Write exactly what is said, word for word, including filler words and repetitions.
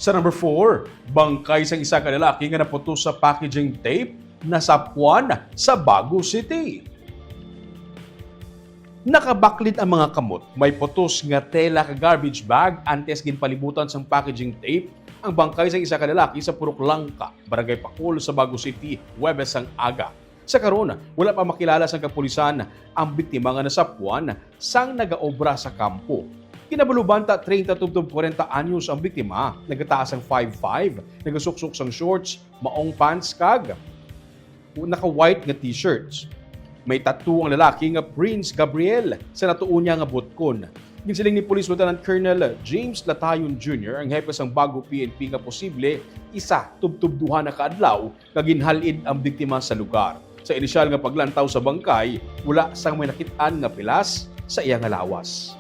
Sa number four, bangkay sang isa ka lalaki nga naputos sa packaging tape nasapwan sa Bago City. Nakabaklid ang mga kamot. May putos nga tela ka garbage bag antes ginpalibutan sang packaging tape ang bangkay sang isa ka lalaki sa Purok Langka, Barangay Pakol sa Bago City, Huwebes sang aga. Sa karon, wala pa makilala sang kapulisan ang biktima nga nasapwan sang nagaobra sa kampo. Kinabalubanta, treinta tubtob kwarenta anyos ang biktima, nagataas sang five five, nagasuksok sang shorts, maong pants kag naka-white nga t-shirts. May tattoo ang lalaki nga Prince Gabriel sa natuo niya nga butkon. Ginsiling ni Police Lieutenant Colonel James Latayon Junior, ang hepe sang Bago P N P, nga posible isa tubtob duha na ka adlaw nga ginhal-id ang biktima sa lugar. Sa inisyal nga paglantaw sa bangkay, wala sang may nakit-an nga pilas sa iya nga lawas.